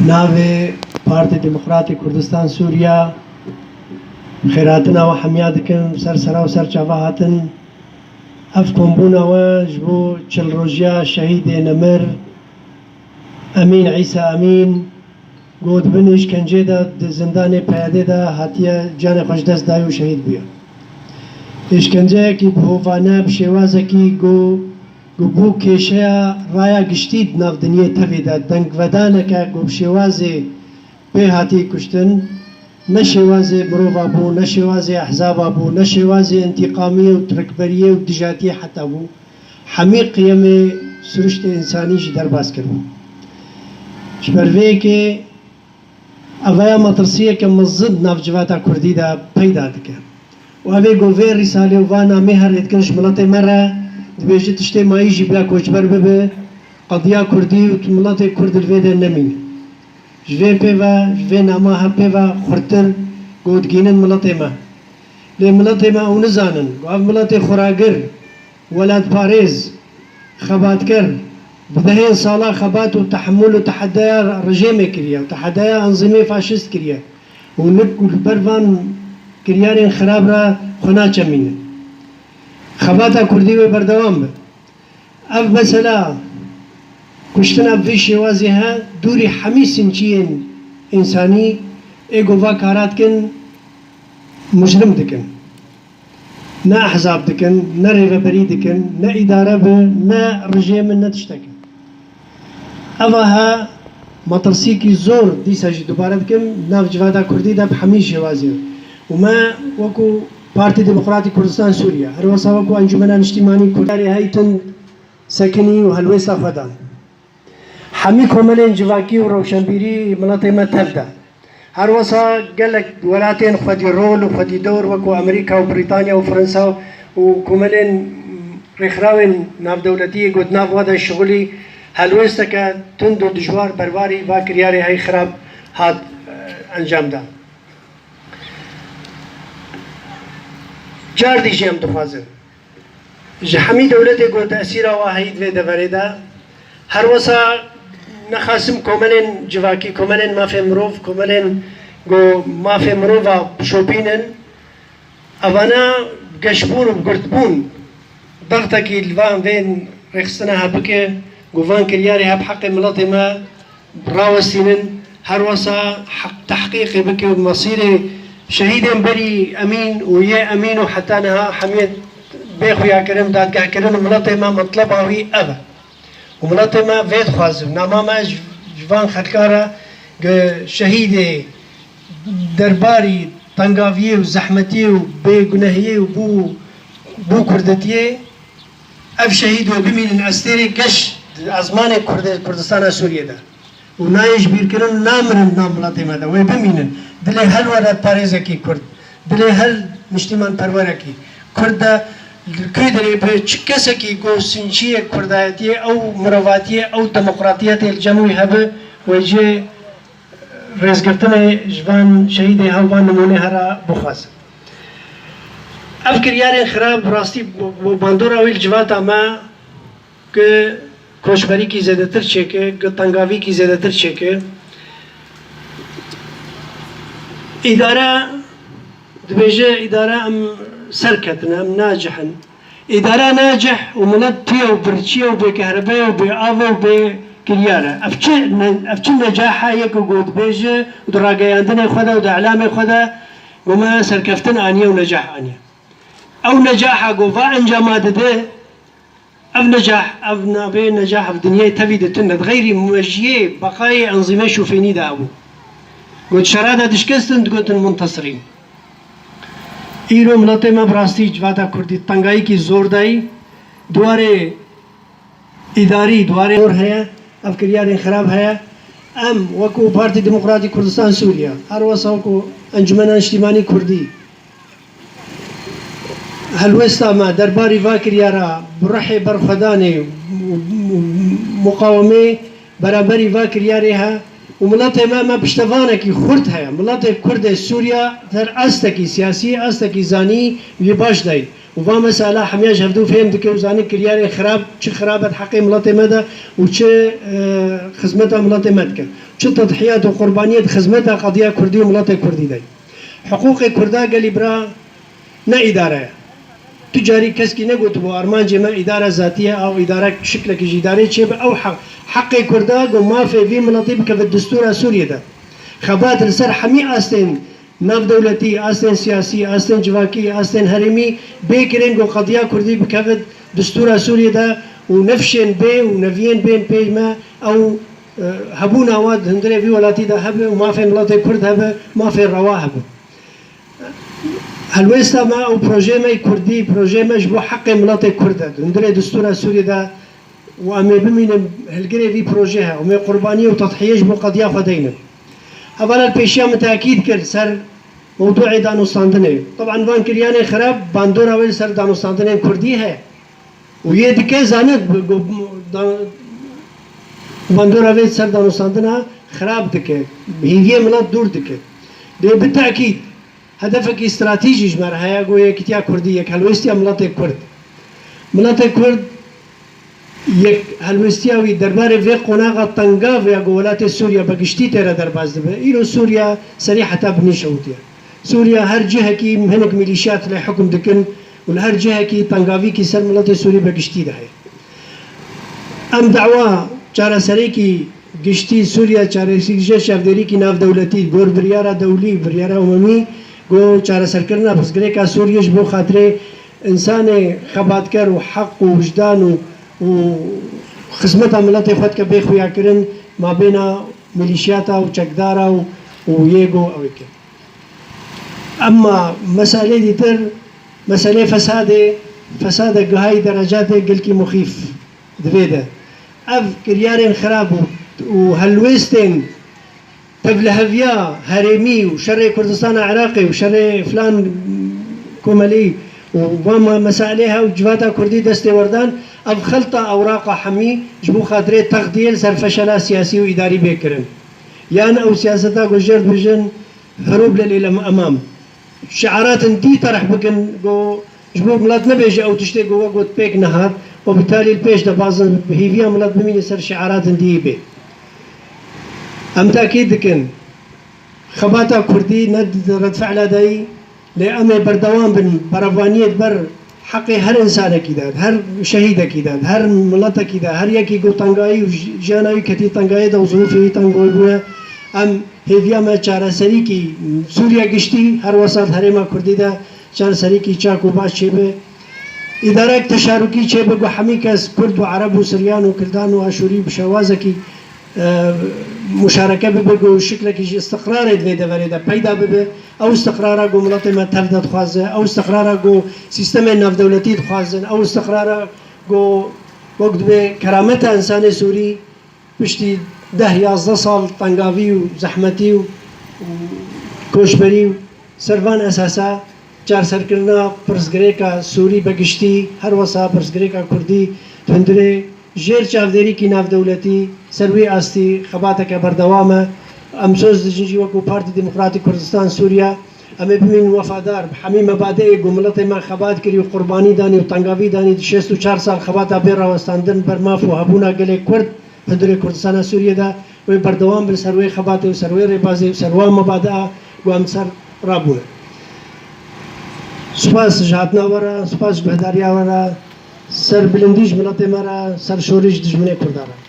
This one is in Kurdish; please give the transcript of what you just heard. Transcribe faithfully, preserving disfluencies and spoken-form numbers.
Navê Partî Demokratî Kurdistan Sûriya, xêrhatina we hemiya dikim, ser sera û ser çava hatin. Ev kombûna we ji bo çil rojiya şehîdê nemir Emîn Îsa Emîn, ku dibin îşkencê de, di zindanê P Y D'ê de hatiye canê xwe ji dest dayî û şehîd bûye. Îşkenceyekî bihovane, bi şêwazekî ku, ku bû kêşeya raya giştî di nav dinyê tevî de, dengvedaneke ku bi şêwazê pê hatî kuştin, ne şêwazê mirova bû, ne şêwazê ehzaba bû, ne şêwazê întîqamiyê û tirikberiyê û dijatiyê heta bû. Hemî qiyemê siruştê însanî jî derbas kiribû. Ji ber vê yekê ev ya metirsiyeke mezin nav civata kurdî de peyda dike. Û ev ê ku vê rîsalê û van namê herê dikin ji miletê me re, dibêje tiştê mayî jî biya koçber bibe, qediya kurdî û miletê kurd li vê de nemîne. Ji vê pê ve, ji vê nama hev pê ve xurtir ku digihînin miletê me. Lê miletê me ew nizanin ku ev miletê xuragir, welatparêz, xebatker, bi dehên sala xebat û tehemûl û tehedeya rejêmê kiriye û tehedeya enzîmê faşîst kiriye û nik ku li ber van kiryarên xirab re xwe naçemîne. Xebata kurdî wê berdewam be. Ev mesela kuştina vî şêwazê he dûrî hemî sinçiyên însanî ê ku va kara dikin, mujrim dikin. Ne ehzab dikin, ne rêveberî dikin, ne îdare bi, ne rejêm in, ne tiştek in. Eva he metirsîkî zor dîsa jî dubare dikim, nav civata kurdî de bi hemî şêwazê. Û me wekû Partî Demokratîk Kurdistan Sûriye, her wesa wekû Encûmena Niştîmanî Kurd, karê hey tund sekinî û helwêsta xwe dan. Hemî komelên civakî û rewşenbîrî miletê me tev de. Her wesa gelek welatên xwedî rol û xwedî dewr wekû Amerîka û Brîtanya û Fransa û komelên rêxirawên navdewletî yê ku di nav we de şixulî helwêsteke tund û dijwar berwarî va kiryarê hey xirab hat, e, encam da. Cardî jî em dixwazin ji hemî dewletê ku di esîra wa heyî di vê deverê de, her wesa nexasim komelên civakî, komelên mafê mirov, komelên ku mafê mirova bişopînin, evana geşbûn û girtbûn, dextekî li van vê rêxistina hebike, ku van kiryarê heb heqê miletê me rawestînin, her wesa heq-, tehqîqê bike û mesîrê şehîdên berî Emîn û yê Emîn û heta niha hemiyê bê xuyakirin, dadgehkirin û miletê me metleba wî ev e. Û miletê me vê dixwaze û nama me ji, ji van xelka re ku şehîdê derbarî tengaviyê û zehmetiyê û bêgunehiyê û bû, bû kurdetiyê, ev şehîd wê bimînin estêrê geş di ezmanê Kurdê-, Kurdistana Sûriyê de. Û nayê ji bîrkirin û namirin nav miletê me de. Wê bimînin. Dilê her welatparêzekî Kurd, dilê her niştîmanperwerekî Kurd de li kê derê be, çi kesekî ku sinçiyê Kurdayetiyê, ew mirovatiyê, ew demokratiyetê li cem wî hebe, wê cê rêzgirtinê ji van şehîdê hev, van nimûnê here bixwazin. Ev kiryarên xirab, bi rastî, bi, bi bandora wî li civata me ku koçberîkî zêdetir çêke, ku tengavîkî zêdetir çêke. Îdare dibêje, îdare em serketine, em nacih in. Îdara nacih û milet tê û birçî ye û bê kehrebê ye û bê av e û bê kiryar e. Ev çi ne-, ev çi necaha ye ku got dibêje û di rageyandinê xwe de û di îlamê xwe de got me serkeftin aniye û necah aniye. Ew necaha ku va encama dide, ev necah, ev navê necah, ev dinyayê tevî de tune. Di xeyrî mejiyê beqayê enzîmê şofênî de hebû. Got şera de dişkestin, digotin muntasirîn. Îro miletê me bi rastî civata kurdî tengayîkî zor dayî. Di warê îdarî, di warê zor heye, ev kiryarên xirab heye. Em wekû Partî Demokratîk Kurdistan Sûriye, her wesa wekû Encûmena Niştîmanî Kurdî, helwêsta me derbarî va kiryara bi ruhê berxwedanê û, û, û muqawemê beraberî va kiryarê he û miletê me, me piştevanekî xurt heye. Miletê Kurdê Sûriya her astekî siyasî, astekî zanî wî baş dayî. Û va mesela hemiya ji hevdû fêm dike û zanin kiryarên xirab, çi xirab e di heqê miletê me de û çi, e, xizmeta miletê me dike. Çi tedhiyat û qurbaniyê di xizmeta qediya kurdî û miletê kurdî de. Hiqûqê kurda gelî bira ne îdare ye. Tu carî keskî negotibû armancê me îdare zatî ye, ew îdare şiklekî ji îdarê çêbe, ew heq, heqê kurda ku mafê vî miletî bikeve distûra Sûriyê de. Xebat li ser hemî astên navdewletî, astên siyasî, astên civakî, astên herêmî bê kirin ku qediya kurdî bikeve distûra Sûriyê de û nifşên bê û neviyên bên pê me ew, e, hebûna wan di hundirê vî welatî de hebe û mafê miletê kurd hebe, mafê rewa hebe. Helwêsta me ew projeyê me yê kurdî, projeyê me ji bo heqê miletê kurd e. Di hundirê distûra Sûriyê de û em ê bimînin hilgirê vî projê he. Em ê qurbaniyê û tedhiyê ji bo qediya xwe deynin. Hevala li pêşiya min tekîd kir ser mewdûê danûstandinê. Teban van kiryanê xirab, bandora wê li ser danûstandinên kurdî heye. Û yê dike zane, da-, bandora vê ser danûstandina xirab dike. Hîviyê milet dûr dike. Lê bi tekîd, hedefekî stratejî ji me re heye, ku yekîtiya kurdî, yekhelwêstiya miletê kurd. Miletê kurd, yekhelwêstiya wî derbarê vê qonaxa tengav ya ku welatê Sûriye bi giştî tê re derbas dibe. Îro Sûriye serî heta binî şewitiye. Sûriye her cihekî hinek mîlîşyat lê hukm dikin û li her cihekî tengavîkî ser miletê Sûrî bi giştî de heye. Em dawa çareserêkî giştî Sûriye, çareserî ji çavdêrîkî navdewletî, gor biryara dewlî, biryara umemî, ku çareserkirina pirsgirêka Sûriye ji bo xatirê însanê xebatker û heq û wijdan û, û xizmeta miletê xwe dike bê xuyakirin mabêna mîlîşyata û çekdara û, û yê ku ew ê kir. Emma meselê dîtir, meselê fesadê, fesade gihayî derecatê gelkî muxîf di vê de. Ev kiryarên xirab û, û helwêstên tevliheviya herêmî û şerê Kurdistana Iraqê û şerê filan komelî û va me-, meselê hew civata kurdî destê werdan, ev xelta ewraqa hemî ji bo xatirê texdiyê li ser feşela siyasî û îdarî bê kirin. Yan ew siyaseta ku jêr dibêjin, Herûb lil îlam emam. Şiaratin dî terh bikin, ku ji bo milet nebêje ew tiştê ku we got pêk nehat, û bi talî li pêş de bazin hêviya milet bimîne ser şiaratin dî bê. Em tekîd dikin, xebata kurdî ne di redfe'la de yî, lê em ê berdewam bin, berevaniyê di ber heqê her însanekî de, her şehîdekî de, her miletekî de, her yekî ku tengayî û ji-, jiyana wî ketî tengayê de û zirûfê wî teng bûye, em hêviya me çareserîkî Sûriye giştî, her wesa di herêma kurdî de çareserîkî çak û baş çêbe. Îdarek teşarukî çêbe ku hemî kes kurd û ereb û siryan û kirdan û aşûrî bi şewazekî e, muşareke bibe ku şiklekî ji îstiqrarê di vê deverê de peyda bibe. Ew îstiqrara ku miletê me tev de dixwaze, ew îstiqrara ku sîstemên navdewletî dixwazin, ew îstiqrara ku wek dibe kerameta însanê Sûrî piştî deh yazdeh sal tengavî û zehmetî û, û koçberî û ser van esasa çarserkirina pirsgirêka Sûrî be giştî, her wesa pirsgirêka Kurdî di hundirê jêr çavdêrîkî navdewletî ser wî astî xebateke berdewam e. Em soz dijin jî wekû Partî Demokratîk Kurdistan Sûriye, em ê bimînin wefadar bi hemî mebadeyê ku miletê me xebat kirî û qurbanî danî û tengavî danî di şêst û çar sal xebata bê rawestandin ber maf û hebûna gelê Kurd hundirê Kurdistana Sûriye de wê berdewam bin ser wê xebatê û ser wê rêbazê û ser wan mebadea ku em ser rabûne. Spas ji hatina we re, spas ji guhdariya we re, ser bilindî ji miletê me re, ser şorî ji dijminê Kurdan re.